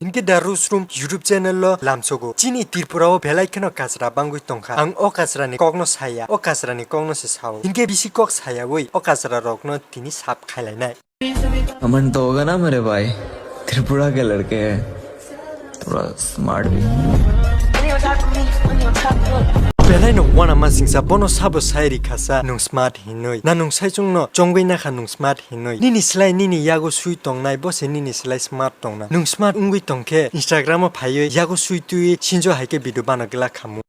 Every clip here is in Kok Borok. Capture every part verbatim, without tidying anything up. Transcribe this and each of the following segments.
Hinkhe da Rusrum YouTube channel o lamsogo. Chini Tripura o belai kheno kachra bangwi tongkha. Ang o kachra ni kok no saya, o kachra ni kok no se sao. Hinkhe bisi kok sayawi o kachra rok no tini sap khailainai. अमन तो होगा ना मेरे भाई, त्रिपुरा के लड़के हैं, थोड़ा स्मार्ट भी। Belai no wana mansingsa, bono sabo sai ri khasa, nwng smart hinwi. Na nwng saichung no chongwi nakha nwng smart hinwi. Nini slai nini yago sui tongnai, bo se nini slai smart tongna. Nwng smart wngwi tongkhe Instagram o phaiwi yago sui twi sinjo hai khe video bano glak khamu.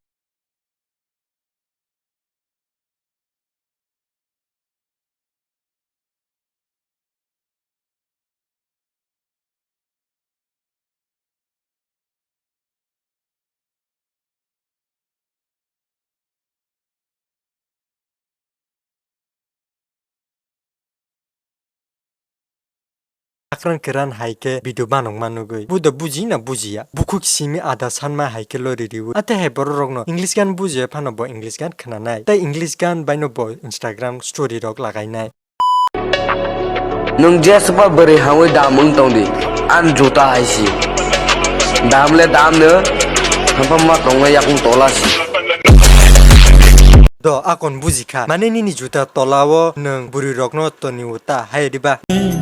Akran keran hai khe video banokma nugwi. Buda buji na bujiya. Bukhuk simi ada sanma hai khe lori riwi. Ate hai borok rokno English gan bujiya phano bo English gan khwnanai. Tei English gan baino bo Instagram story rok lagainai. Nwng jesba bwrwi hamwi dam wng tongdi, ani juta hai si. Dam le dam no, hampamma tongna yakung tola si. Do, akon buji kha. Mane nini juta tola o nwng bwrwi rokno toni uta hai diba?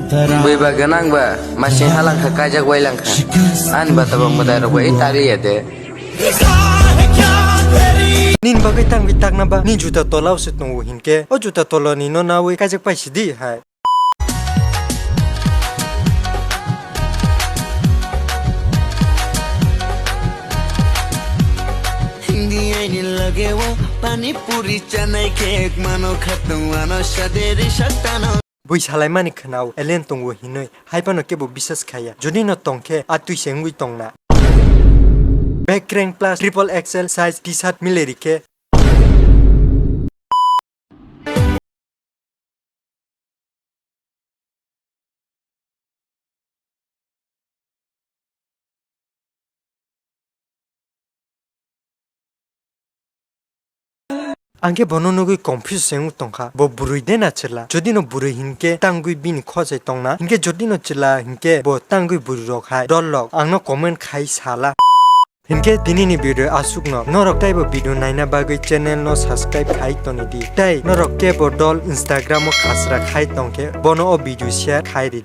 Bwiba gwnang ba, masing halangkha, kaijak wailangkha. Ani bata bo mwtai rok bai takliya de. Nini bagwi tangwi takna ba, ni juta tola o se tongo hinkhe, o juta tola ni no nawi kaijak pai sidi hai. Hindi aini lage o pani puri chanai khe mano khatong ano saderi satano. Bui salaimani khwnao alien tongo hinwi, hai phano kebo bisas khaiya. Jodi no tongkhe, a twi se wngwi tongna. Bag crank plus triple X L size T-shirt mile rikhe. Ang khe bono nugwi confuse se wng tongkha, bo bwrwi de na chwla? Jodi no bwrwi hinkhe tangwi bini khosai tongna, hinkhe jodi no chwla hinkhe bo tangwi bwrwi rok hai dol rok ang no comment khai sala. Hinkhe tini ni video aswk no, norok taibo video naina bagwi channel no subscribe khai toni di, tei norok kebo dol Instagram o khasra khai tongkhe bono o video share khai ri.